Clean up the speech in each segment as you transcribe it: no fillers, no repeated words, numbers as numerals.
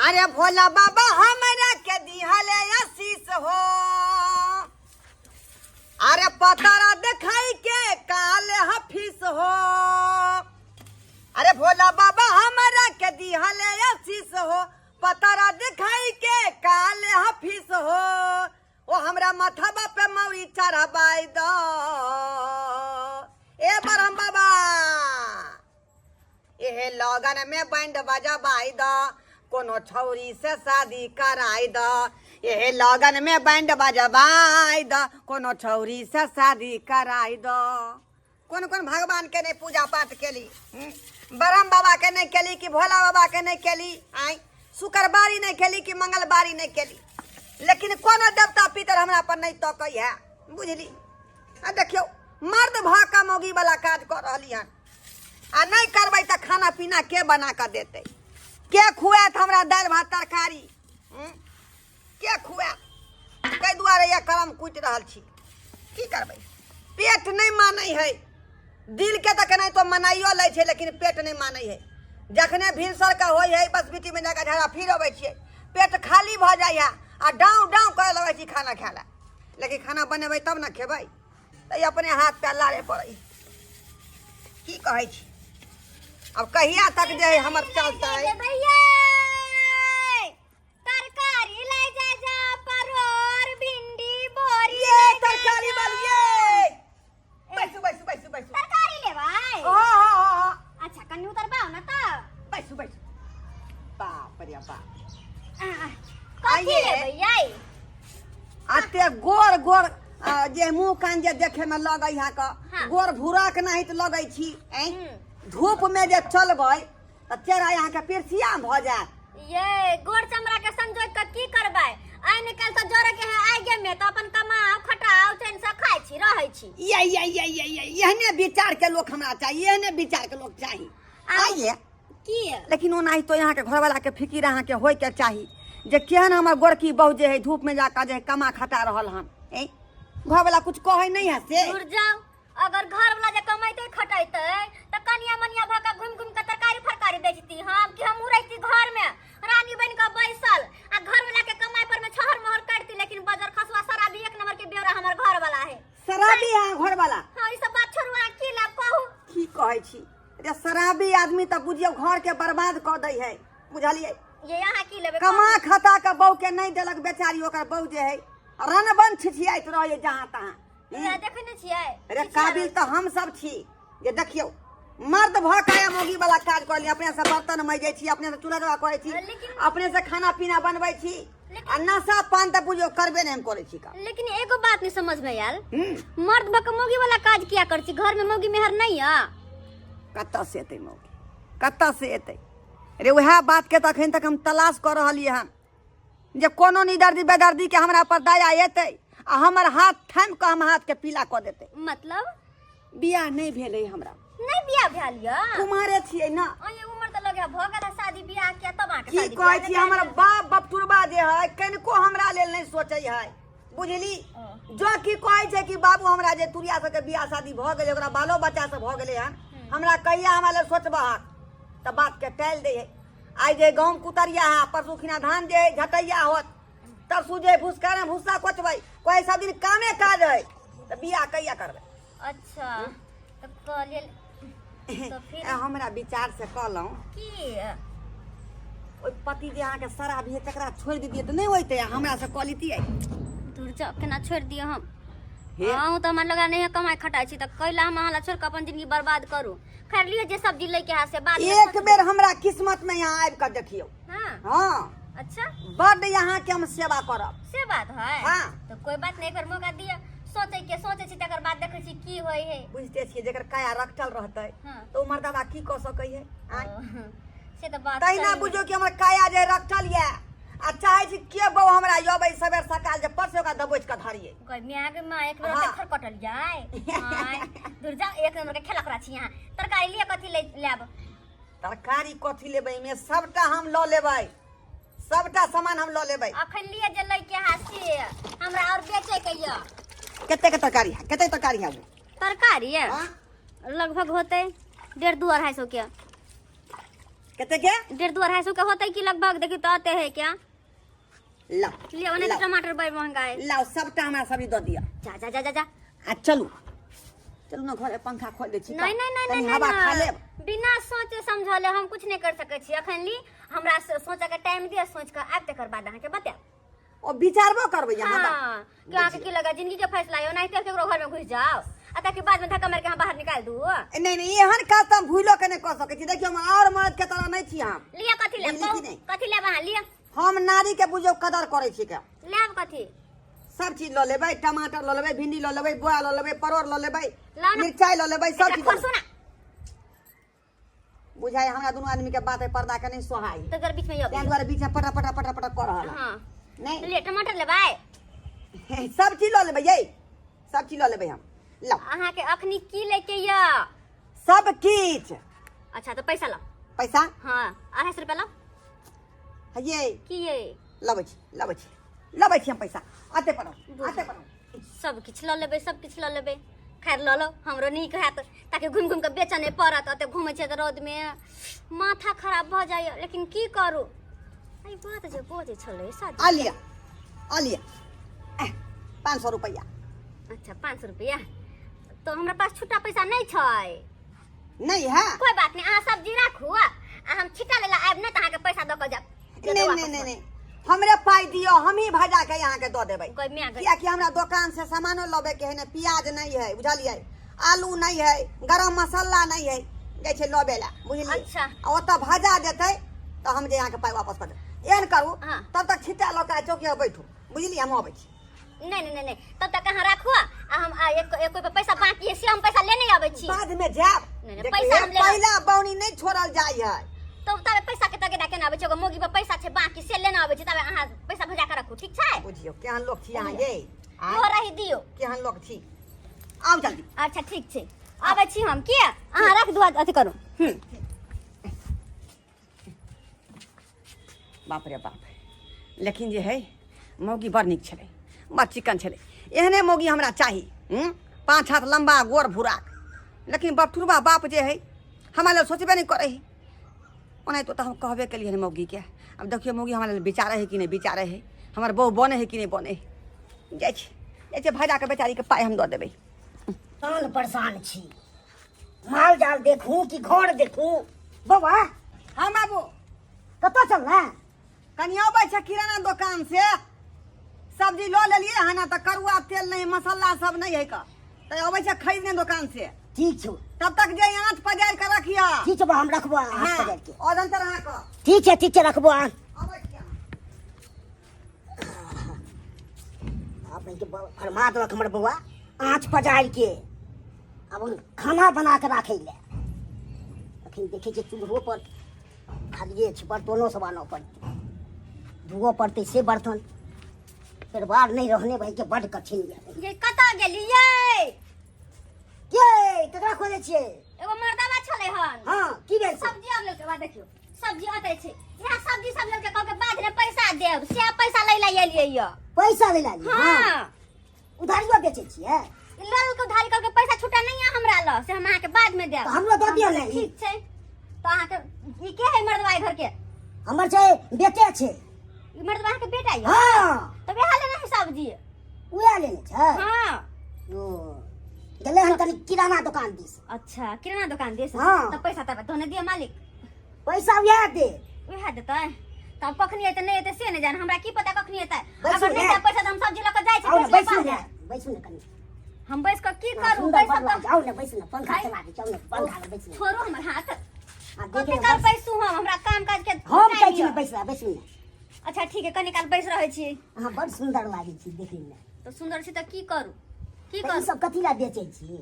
अरे भोला बाबा हमरा के दिहले आशीष हो। अरे पतरा देखाई के काले हफीस हो। अरे भोला बाबा हमरा के दिहले आशीष हो, पतरा देखाई के काले हफीस हो। ओ हमरा माथाबा पे मौरी चढ़ाबाई द ए बरहम बाबा, एहे लगन में बैंड बजबाई द, कोनो छौरी से शादी कराई द। एहे लगन में बैंड बजबाई द, कोनो छौरी से शादी कराई द। कोन कोन भगवान के नहीं पूजा पाठ केली, ब्रह्म बाबा के नहीं केली कि भोला बाबा के नहीं केली, आय शुक्रवारी नहीं केली कि मंगलवारी नहीं केली, लेकिन कोनो देवता पितर हमरा पर नहीं तकै है, बुझली। आ देखियौ मर्द भऽ कऽ मौगी वाला काज कऽ रहली हन, आ नहि करबै तऽ खाना पीना के बना कऽ देतै, के खुआत हमरा दालि भात तरकारी, के खुआत? ताहि दुआरे यह करम कुटि रहल छी। की करबै, पेट नहि मानै है। दिलके तऽ केनाहितो मनाइयो लै छै, लेकिन पेट नहि मानै है। जखने भिनसरके होइ है बस बीटीमे जाकऽ झगड़ा फिर अबै छियै, पेट खाली भऽ जाइ है आ डाँव डाँव करऽ लगै छी खाना खाय लए। लेकिन खाना बनेबै तब ने खेबै, तऽ अपने हाथ पैर लारे पड़ै। की कहै छी, आब कहिया तक जे है हमर चलतै। भैया तरकारी ले जा जा, परोर भिंडी बोरी ये तरकारी वाली ये, बैसू बैसू बैसू बैसू। तरकारी लेबै? हाँ हाँ हाँ हाँ। अच्छा कनी उतरबाउ ना तऽ। बैसू बैसू। बाप रे बाप, कथी लेबै यै? अते गोर गोर जे मुंह कान जे देखे में लगै है क, गोर भूराक नहीं तऽ लगै छी। धूप में जे चलबै तऽ चेहरा यहाँ के पिरसिया भऽ जायत। ये गोर चमड़ा के संजोग के की करबै, आइ ने काल्हि तऽ जरे के है आगे में, तऽ अपन कमाओ खटाओ चैन से खाइ छी रहै छी। ये ये ये ये ये एहने विचार के लोग हमरा चाहिए, एहने विचार के लोग चाहिए। आइए की? लेकिन ओनाही तो यहाँ के घरवाला के फिकिर अहाँ के होय के चाही जे केहन हमर गोरकी बहू जे है धूप में जाकर जे कमा खटा रहल हन, ए घरवाला कुछ कहै नहीं है से। दूर जाओ, अगर घर वाला जे कमैते खटैते त कनिया मनिया भ के घुमि घुमि के तरकारी फरकारी बेचती हम, कि हमहूँ रहती घर में रानी बन के बैसल आ घर वाला के कमाई पर में छहर मोहर करती। लेकिन बजर खसुआ शराबी एक नंबर के बेवरा हमर घर वाला है। शराबी है घर वाला? हाँ, ई सब बात छोड़ू, अहाँ की लाभ कहू। की कहै छी रे, शराबी आदमी तऽ बुझियौ घर के बर्बाद कऽ दै है, बुझलियै। ये अहाँ की लेबै? कमा खता के बहू के नहीं देलक बेचारी, ओकर बहू जे है रनबन छिछियाइत रहै जहाँ तहाँ। ये देखै नहि छियै? अरे काबिल तऽ हम सब छी जे देखियौ मर्द भऽ के मौगी वाला काज कऽ ली, अपने से बर्तन मजै छी, अपने से चूल्हा चौका करै छी, अपने से खाना पीना बनबै छी, आ नशा पान तऽ बुझियौ करबे नहि हम करै छी काम। लेकिन एगो बात नहीं समझ में आयल, मर्द भऽ के मौगी वाला काज किया करै छी? घर में मौगी मेहर नहीं है? कतऽ से एतै मौगी, कतऽ से एतै रे? वएह बात के तऽ अखन तक हम तलाश कऽ रहलियै हन जे कोनो निदर्दी बेदर्दी के हमरा पर दया एतै आ हमर हाथ थामि कऽ हम हाथ के पीला कऽ देतै। मतलब? बियाह नहि भेलै हमरा। नहि बियाह भेल यऽ? कुमारे छियै ने। अये उम्र तऽ लगे भऽ गेल है शादी बियाह के, तब अहाँके की शादी कहै बियाह छी, नहि हमर भेल? बाप बपटुरबा जे है कनिको हमरा लेल नहि सोचै है, बुझली। जो की कहै छै कि बाबू हमरा जे तुरिया सबके बियाह शादी भऽ गेलै, ओकरा बालो बच्चा सब भऽ गेलै हन, हमरा कहिया हमरा लेल सोचबहक? तऽ बात के टालि दै है। आइ जे गहूँम कुतरिया है, परसू खिना धान जे है झटैया होत, तरसू जे भूसका भूसा कोचबै, कहै सब दिन कामे काज है, तऽ बियाह कहिया करबै? अच्छा तऽ कहलियै तऽ फिर हमरा विचार से कहलहुँ की ओहि पति जे अहाँके शराबी है तकरा छोड़ि दितियै तऽ नहि होइतै, हमरा से कऽ लितियै। दूर जाओ, केना छोड़ि दिअ हम? हे। अहूँ तऽ हमरा लगा नहीं कमाइ खटाइ छी, तऽ कैला हम अहाँ ला छोड़ि कऽ अपन जिंदगी बर्बाद करू? खैर लिअ जे सब्जी लैके है से बाद में एक सोचबै। बेर हमरा किस्मत में यहाँ आबि कऽ देखियौ। हाँ। हाँ। अच्छा। बड्ड यहाँ के हम सेवा करब। से बात है? हाँ। तो कोई बात नहीं, एक बार मौका दिअ, सोचै के सोचै छी तकर बाद देखै छी की होइ है। बुझते छियै जेकर काया रखटल रहतै हाँ। तऽ ओ मर्दाबा की कऽ सकै है? आँय? ओ, से तऽ बात तहिना सही है। बुझियौ कि हमर काया जे रखटल यऽ आ चाहै छी के बौ हमरा अबै सबेर सकाल जे परसे ओकरा दबोच कऽ धरियै। गई माय गे माय, एक बेर हाँ। खर कटल जाय। आय, दूर जाओ, एक नंबर के खेला करा छी यहाँ। तरकारी लिए कथी ले लेब? तरकारी कथी लेबै, एहिमे सबटा हम लऽ लेबै, सबटा सामान हम लऽ लेबै। अखन लिए जे लै के है से हमरा और बेचे के यऽ। कते के तरकारी है, कते तरकारी है? तरकारी है हाँ? लगभग होते 1.5 2 250 के। कते के? 1.5 दू 250 के होते की लगभग, देखी तो आते है क्या। लाओ लियो ओने। लाओ। टमाटर बड़ महंगा है। लाओ, सबटा हमरा सब्जी दऽ दिअ। जा जा जा जा जा। आ चलू चलू ने, घरे पंखा खोल दै छी। नहीं नहीं नहीं कनी नहीं। हवा खा नहीं लेब। बिना सोचे समझले हम कुछ नहीं कर सकै छी। अखन ली, हमरा सोचे के टाइम दिअ, सोच के आबि तकर बाद अहाँके बतायब। ओ विचारबो करबै अहाँ बा। हाँ, कि अहाँके की लगा जिंदगी के फैसला है, ओनाहिते केकरो घर में घुस जाओ आ ताकि बाद में धक्का मार के अहाँ बाहर निकाल दू। नहीं नहीं, एहन काज तऽ हम भूलो के नहीं कऽ सकै छी। देखियौ, हम आओर मर्द के तरह नहीं छी हम। लिअ, कथी लेब? बुझली कि कहू। नहि? कथी लेब अहाँ? लिअ। हम नारी के बुझियौ कदर करै छी के। लेब कथी? सब चीज लऽ लेबै, टमाटर लऽ लेबै, भिंडी लऽ लेबै, बोआ लऽ लेबै, परोड़ लऽ लेबै, लाउ ने। मिरचाई लऽ लेबै, सब एकरा चीज लऽ खोलसू लेबै। ना। बुझाइ हमरा दुनू आदमी के बात है पर्दा के नहीं सोहाई। तो एकर बीच में ताहि दुआरे बीच में पटा पटा पटा पटा कऽ रहल है। हाँ। नहीं। ले, टमाटर लेबै? सब चीज लऽ लेबै यै, सब चीज लऽ लेबै हम, लाउ। अहाँके अखनी की लेके यऽ? सब किछु। अच्छा, तो पैसा लाओ। पैसा? हाँ, 250 रुपया लाओ। ये। की ये? लबै छी, लबै छी, लबै छी हम पैसा। अते पर आउ, अते पर आउ। सब किछु लऽ लेबै, सब किछु लऽ लेबै। खैर लऽ लो, हमरो नीक हैत ताकि घुमि घुमि कऽ बेचऽ नहि पड़त। ओते घुमै छियै तऽ रौदमे माथा खराब भऽ जाइए, लेकिन की करू? एहि बात जे बजै छलै शादी। आ लिअ, आ लिअ, 500 रुपैआ। अच्छा, 500 रुपया तो हमरा पास छुट्टा पैसा नहीं छै। नहीं है? कोई बात नहीं, अहाँ सब्जी राखू आ हम छिट्टा लेला आयब ने तऽ अहाँके पैसा दऽ कऽ जायब। नहीं नहीं नहीं नहीं, हमरे पाई दियो, हम ही भजा के यहाँ के दऽ देबै। कोई मियाँ गई। कियाकि हमरा दोकान से सामानो लबे के है ने, प्याज नहीं है बुझलियै, आलू नहीं है, गरम मसाला नहीं है, जाइ छै लबे ला बुझलियै। अच्छा। आ ओतऽ भजा देतै तऽ हम जे अहाँके पाइ वापस कऽ देब। एहन करू, हाँ। तब तक छिट्टा लऽ कऽ चौकी पर बैठू बुझलियै, हम अबै छी। नहीं नहीं नहीं नहीं, तब तक अहाँ राखू आ हम आ एक एक पे पैसा बाकी है से हम पैसा लेने आबै छी। बाद में जायब। नहीं, नहीं, देखियौ, पैसा हम लेबै। पहिला बौनी नहीं छोड़ल जाइ है। तो तबे पैसा के तगेदा केना आबै छै? एगो मोगी पर पैसा छै बाकी से लेना आबै छै, तबे अहाँ पैसा भजा के रखू, ठीक छै? बुझियौ केहन लोक छी अहाँ ये। इहो रही दियौ। केहन लोक छी, आउ जल्दी। अच्छा ठीक छै, आबै छी हम। के अहाँ रख दू, अथी करू। बाप रे बाप, लेकिन जे है मौगी बड़ नीक छलै, बड़ चिकन छलै। एहने मौगी हमरा चाही। 5 हाथ लम्बा, गोर भूराक। लेकिन बपठुरबा बाप जे है हमरा लेल सोचबे नहि करै है। ओनाहितो तऽ हम कहबे केलियै हन मौगीके। आब देखियौ मौगी हमरा लेल विचारै है कि नहि विचारै है, हमर बहू बनै है कि नहि बनै है। जाइ छी, जाइ छियै, भैजाके बेचारीके पाइ हम दऽ देबै। परेशान परेशान छी, माल जाल देखू कि घर देखू। बौआ। हाँ बाबू। कतऽ चलना? कनि अबै छै किराना दोकान से सब्जी लऽ लेलियै हन, तऽ करुआ तेल नहि, मसाला सब नहि है का, तऽ अबै छै खरीदने दोकान से। ठीक छौ। तब तक जे आँच पजारि के रखिह। ठीक छौ बा, हम रखबो आँच हाँ, पजारि के। औदन तर अहाँके। ठीक छै, ठीक छै, रखबो आँच। अबै छी अहाँ। आब के फरमा देलक हमर बौआ आँच पजारि के, आब खाना बना के राखै लए। अखन देखै छियै चूल्हो पर खालिए छै, बर्तनो सब आनऽ पड़तै, धोअ पड़तै से बर्तन। परिवार नहि रहने भाई के बड्ड कठिन यऽ। ये कतऽ गेलियै? के ककरा खोजै छियै? एगो मर्दावा छलै हन। हाँ, की भेल छै? सब्जी आर लेलकै, बा देखियौ सब्जी अतै छै। इएह सब्जी सब लेलकै, कहलकै बाद में पैसा देब, से पैसा लै लए एलियै यऽ। पैसा लै लए एलियै? हाँ। उधारियो बेचै छियै? लेलकै उधारी, कहलकै पैसा छुट्टा नहीं है हमरा लग, से हम अहाँके बाद में देब। तऽ हमरो दऽ दिअ ने। ठीक छै, तऽ अहाँके ई के है मर्दवा घर के? हमर छै, बेटे छै। ई मर्दवा अहाँके बेटा यऽ? हाँ। तऽ वएह लेने है सब्जी। वएह लेने छै? हाँ। ओ गेलै हन कनि किराना दोकान दिस। अच्छा, किराना दोकान दिस? हाँ। तऽ पैसा तब धोने दिअ मालिक। पैसा वएह दे। वएह देतै? तब कखनी एतै नहि एतै से नहि जान, हमरा की पता कखनी एतै। बैसू अगर नहि ने। देब पैसा तऽ हम सब्जी लऽ कऽ जाइ छी। आउ ने। बैस बैसू लेब ने, बाहर। बैसू ने कनि। हम बैस कऽ की हाँ, करू? सुन्दर बैसब बड़ तऽ आउ ने, बैसू ने, पंखा आइ। चला दै छी, आउ ने, पंखा लग बैसू ने। छोड़ू हमर हाथ। आ, कते देखियौ काल बस। बैसू हम? हमरा काम काज के हम टाइम कहै छी ने यऽ। बैसला, बैसू ने। अच्छा ठीक है, कनी काल बैस रहै छी। अहाँ बड़ सुन्दर लागै छी देखैमे। तऽ सुन्दर छी तऽ की करू, की तऽ ई करू? सब कथी लए बेचै छी?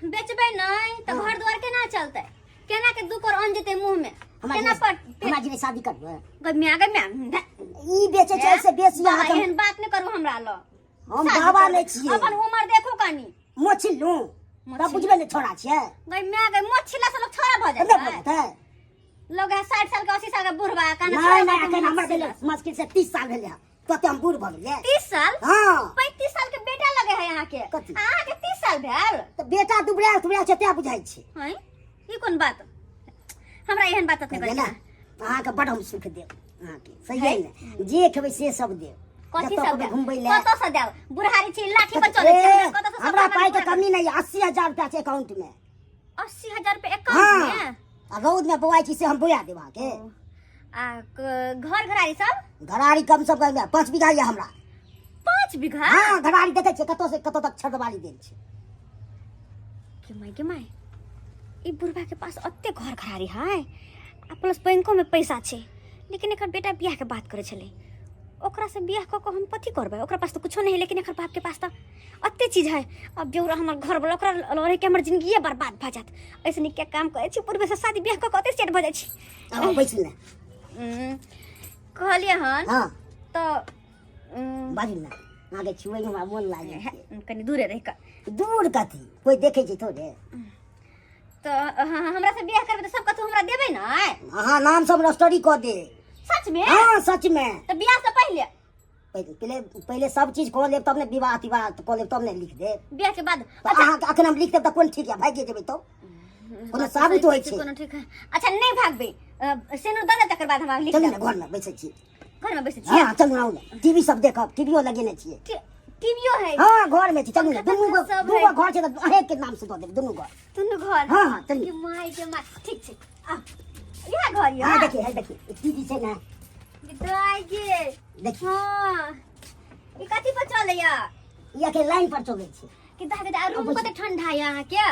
बेचबै नहि तऽ घर दुआर केना चलतै? केना के दू कर अन्न जेतै मुँह में? हमरा केना जेबै- पर हमरा जेबै शादी करबै। गै म्या, गै म्या। ई बेचै छै से बेसी बाबा, अहाँके एहन बात नहि करू हमरा लग। हम शादी बाबा करबै। नहि छियै। अपन उमर देखू कनी। मोछिलू मोछ तब बुझबै ने छोड़ा छियै। गै म्या गै, मोछ छिला से लोग छोड़ा भऽ जाइ नहि छै? भऽ जेतै? लोग है 60 साल के, 80 साल के बुढ़वा काना नहि छोड़ा नहि, भऽ एखन जाइ हमर छै। भेलै मुश्किल से 30 साल भेलै हँ, तते हम बूढ़ भऽ गेलियै। 30 साल? हाँ। 35 साल के बेटा लगे है अहाँके। कथी? अहाँके 30 साल भेल? तऽ बेटा दुबरायल तुबरायल छै तें बुझाइ छै। हैं, ई कोन बात? हमरा एहन बात नहि कहियै ने। करी। अहाँके बड हम सुख देब अहाँके सही है ने जे खेबै से सब देब कथी जतऽ सब कहबै देब घुमबै लए कतऽ से देब बुढ़ारी छी लाठी पर चलै छी ए, हमरा कतऽ से सब हमरा सामान पाइके पूरा कमी नहि 80,000 रुपया छै अकाउंट में 80,000 रुपया अकाउंट हाँ में आ रौद में बौआइ छी से हम बोया देब अहाँके आ घर घरारी सब घरारी कम से कम 5 बीघा यऽ हमरा 5 बीघा हाँ घरारी देखै छियै कतऽ से कतऽ तक छड़वाली देल छै के माय के माय ई बुढ़बा के पास अते घर घरारी है आ प्लस बैंको में पैसा छै लेकिन एकर बेटा बियाह के बात करे छलै ओकरा से बियाह कऽ कऽ हम कथी करबै ओकरा पास तऽ कुछो नहीं है लेकिन एकर बाप के पास तऽ अते चीज है अब बेउरा हमर घर वाला ओकरा लड़े के हमर जिंदगिए बर्बाद भऽ जायत ऐसे नीक के काम करै छी पूर्वे से शादी बियाह कऽ कऽ अते सेट भऽ जाइ छी आब बैस ने कहलियै हन हाँ तऽ बाजू ने अहाँके छुएमे हमरा मोन लागै छै कनि दूरे रहि कऽ दूर कथी कोइ देखै छै थोड़े तऽ हमरा से बियाह करबै तऽ सब कथू हमरा देबै ने अहाँ नाम सब रजिस्ट्री कऽ दे सच में हाँ सच में तऽ बियाह से पहिले पहिले पहिले सब चीज कऽ लेब तब ने विवाह तिवाह कऽ लेब तब ने लिख देब बियाह के बाद तऽ अहाँके अखन हम लिख देब तऽ कोन ठीक यऽ भागि जेबै तऽ कोनो साबित होइ छै कोनो ठीक है अच्छा नहि भागबै सेनूर दऽ दे तकर बाद हम लिख चलू देब ने घरमे बैसै छी घर में बैसै छी हाँ चलू आउ ने टीवी सब देखब टीवीओ लगेने छियै टीवीओ है हाँ घर में छी चलू ने दुनू पंखा सब दू है। गो घर छै तऽ अहें के नाम से दऽ देब दुनू घर दुनू घर हाँ हाँ चलू के माय के माय ठीक छै आ इएह घर यऽ हाँ देखिए है देखिए टीवी छै ने दाइ गे देखिए हाँ ई कथी पर चलैया ई अखन लाइन पर चलै छै कि दाइ गे रूम कते ठंडा यऽ अहाँके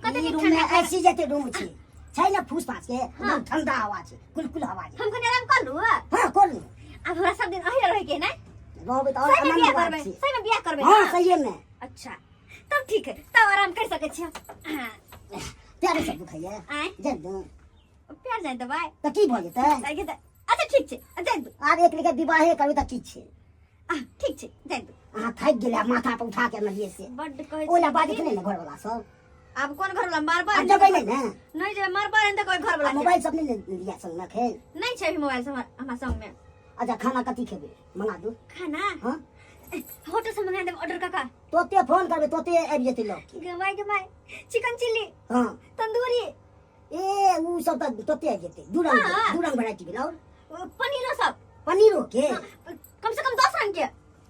कते ई नीक रूम में ठंडा ऐसी जते रूम छै छै ने फूस फास के एकदम ठंडा हवा छै कुल कुल हवा छै हम कनि आराम कर लू हाँ कर लू आब हमरा सब दिन अही रहे के ने रहबै तऽ और सही में आनंद बियाह बात करबै छै सही में बियाह करबै हाँ ना? सही में अच्छा तब ठीक है तब आराम कर सकै छी हम हाँ, प्यारे सब दुखैया आँय जाय दू प्यार जाय देबै तऽ की भऽ जेतै जाय के तऽ- अच्छा ठीक छै जाय दू आब एक लेखे विवाहे करबै तऽ की छै आ ठीक छै जाय दू अहाँ थाकि गेलै माथा पर उठा के अनलियै से बड्ड कहै ओला बाजैत नहि ने घरवला सब आब कोन घर वाला मारबा आब जबै नहि ने नहीं जेबै मारबा नहि तऽ कोई घर वाला मोबाइल सब नहि ने लिया संग में खेल नहीं छै अभी मोबाइल सब हमरा संग में अच्छा खाना कथी खेबै मंगा दू खाना हाँ होटल से मंगा देब ऑर्डर काका तोते फोन करबै तोते आबि जेतै लऽ के गमाय गमाय चिकन चिल्ली हाँ तंदूरी ए उ सब तऽ तोते आबि जेतै दू रंग हाँ। दू रंग वेराइटी भेल और पनीरो सब पनीरो के कम से कम 10 रंग के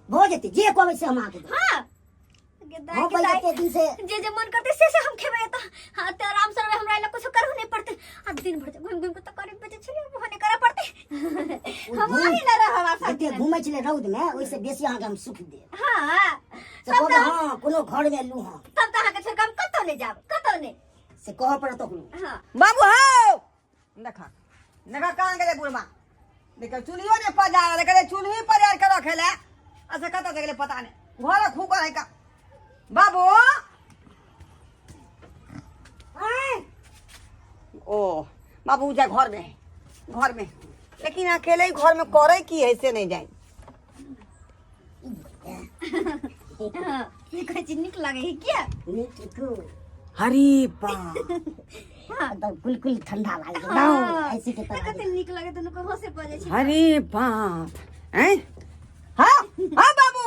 भऽ जेतै जे कहबै से हम अहाँके देबै हाँ गेदाय हम पहिले गेदाय। एते दिन से जे जे मन करते से से हम खेबै तऽ हाँ तऽ आराम से रहबै हमरा एला कुछ करहु नहीं पड़ते आ दिन भर घूम घूम के तऽ करे बेचे छलियै ओहो नहीं करऽ पड़ते हम घूम- अही ला रहब आ सब जते दिन। घूमै छलै रौद में ओहिसँ बेसी अहाँके हम सुख देब हाँ से तब कहबै तऽ हँ कोनो घरमे लू हँ तब तऽ अहाँके छोड़ि कऽ हम कतौ नहीं जायब कतौ नहीं से कहऽ पड़त ओकरो हाँ बाबू हौ देखा देखा कहाँ गेलै बुढ़बा देखा चूल्हियो नहि पजार रहलै चूल्ही पजार के रखे ले अच्छा कतऽ से गेलै पता नहि घर खूकर है का बाबू आँय, ओ बाबू जा घर में है घर में लेकिन अकेले ही घर में करे की है से नहीं जाए हाँ, ई कहै छी नीक लागै है किया नीक को हरी बाप हाँ एकदम कुल कुल ठंडा लागै छै हाँ। ऐसी के तरह कते नीक लागै दुनू के होसे पड़ जाइ छै अरे बाप हैं हाँ हाँ बाबू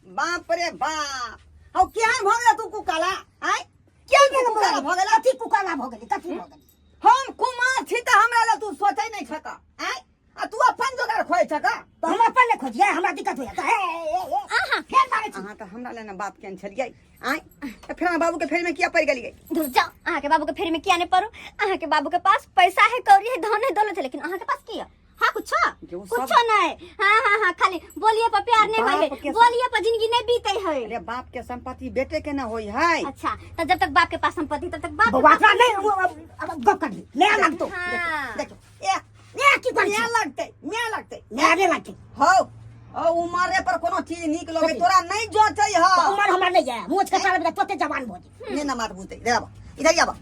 बाप रे बाप हौ केहन भऽ गेला तू कुकाला आँय केहन तू कुकाला भऽ गेला कथी कुकाला भऽ गेलै कथी भऽ गेलै हम कुमार छी तऽ हमरा लए तू सोचै नहि छक आँय आ तू अपन जोगार खोजै छक तऽ हम अपन नहि खोजियै हमरा दिक्कत होइया तऽ हे, हे, हे, हे, फेर मारै छी अहाँ तऽ हमरा लए ने बात केने छलियै आँय तऽ फेर अहाँ बाबूके फेरमे किया पड़ि गेलियै धुर जाओ अहाँ के बाबू के फेर में किया नहीं पड़ू अहाँ के बाबू के पास पैसा है कौड़ी है धन है दौलत है लेकिन अहाँ के पास की है हाँ कुछ जो सब- कुछ नहीं हाँ हाँ हाँ खाली बोलिए पर प्यार नहीं बाप होय के है बोलिए पर जिंदगी नहीं बीते है अरे बाप के संपत्ति बेटे के न होई है अच्छा तो जब तक बाप के पास संपत्ति तब तक बाप के बौआ पास तोरा नहि अब गप करही नया लागतो हाँ देखियौ ए नया की करै माय छी लगतै माय लगतै नया नहि लागतै हौ ओ उमरे पर कोनो चीज नीक लगे तोरा नहीं जोचै ह तऽ उमर हमर नहि यऽ मोछ कटा लेबै तऽ तोते जवान भऽ जेबै ने ना मात बुझतै इधर आबा इधर आबा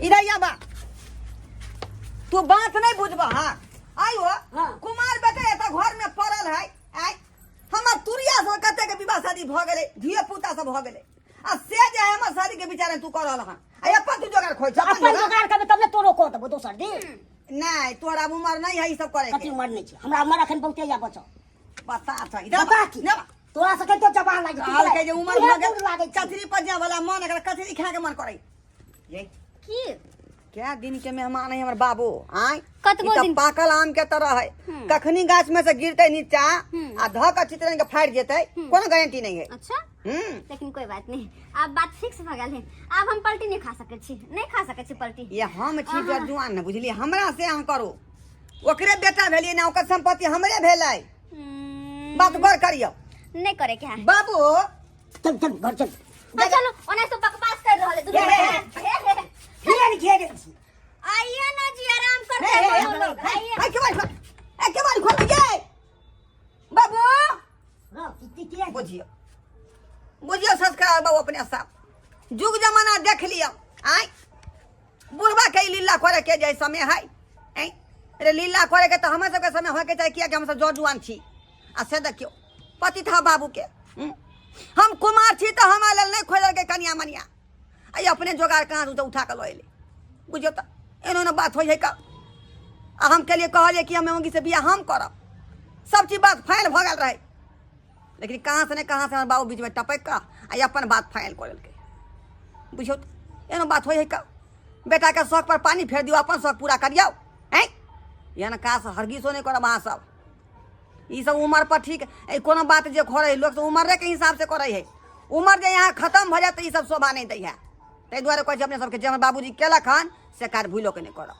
इधर आबा तू बात नहीं बुझबा हाँ आइयो हाँ। कुमार बेटा एतऽ घर में पड़ल है आय हमर तुरिया सब कते के विवाह शादी भऽ गेलै धिया पुता सब भऽ गेलै आ से जे है हमर शादी के विचार तू कर रहल हन आ अपन तू जोगाड़ खोज अपन जोगाड़ करबै तब ने तोरो कऽ देबो दोसर दिन नहीं तोरा उमर नहीं है ई सब करे कथी के उमर नहीं छै हमरा उमर अखन बहुते यऽ बचल बता छ इधर बता की ने बा। तोरा सबके तो जवान लागे कहल के जे उमर भऽ गेल लागे छै कचरी पर जाय वाला मन एकरा कचरी खाय के मन करे ये की क्या दिन के मेहमान है हमर बाबू आय? कतबो ई तऽ दिन- पाकल आम के तरह है, कखनी गाछ में से गिरते नीचा आ धऽ के चितरन के फाड़ि जेतै, कोनो गारंटी नहीं है। अच्छा। हम्म। लेकिन कोई बात नहीं, अब बात फिक्स भ गेल है। आब हम पलटी नहीं खा सकै छी, नहीं खा सकै छी पलटी। ये हम छी जुआन ने, बुझलियै? हमरा से अहाँ करू, ओकरे बेटा भेलियै ने, ओकर संपत्ति हमरे भेलै। बात गौर करियौ। नहीं करे के है। बाबू। चल चल, घर चल। हाँ, चलो, ओने से बकवास कर रहल है दुनू। हे, हे, हे, हे, हे। घेर घेर छी। आइए ना जी, आराम करते हे, हे, हैं हे, दोनों लोग, आइए। ए, केवाड़ी खोल, ए, केवाड़ी खोल गे बाबू। हाँ, की की बुझियौ, बुझियौ संस्कार बाबू, अपने सब जुग जमाना देख लियौ। आय, बुढ़बा के ई लीला करे के जे समय है, ऐं रे लीला करे के तऽ हमर सबके समय होय के चाही, कियाकि हमसब जौ जुआन छी। आ से देखियौ पति था बाबू के, हम कुमार छी तऽ हमरा लेल नहि खोजलकै कनिया मनिया, आ ई अपने जोगाड़ कहाँ से उठा कऽ लऽ एलै। बुझियौ तऽ एनो एनो बात होइ है का। आ हम केलिए कहलिए कि हम मौगी से बियाह हम करब, सब चीज बात फाइनल भऽ गेल रहै, लेकिन कहाँ से ने कहाँ से हमर बाबू बीचमे टपकि कऽ आ ई अपन बात फाइनल कऽ लेलकै। बुझियौ तऽ एनो बात होइ है का। बेटाके शौक पर पानी फेर दियौ, अपन शौक पूरा करियौ। ऐं एहन काज हरगिजो नहि करब अहाँ सब। ई सब उमर पर ठीक ए कोनो बात जे करै लोक तऽ उमरेके हिसाब से करै है, उमर जे यहाँ खत्म भऽ जायत तऽ ई सब शोभा नहि दै है। ताहि दुआरे कहै छी अपने सबके, जे हमर बाबूजी केलक हन से काज भूलो के नहि करब।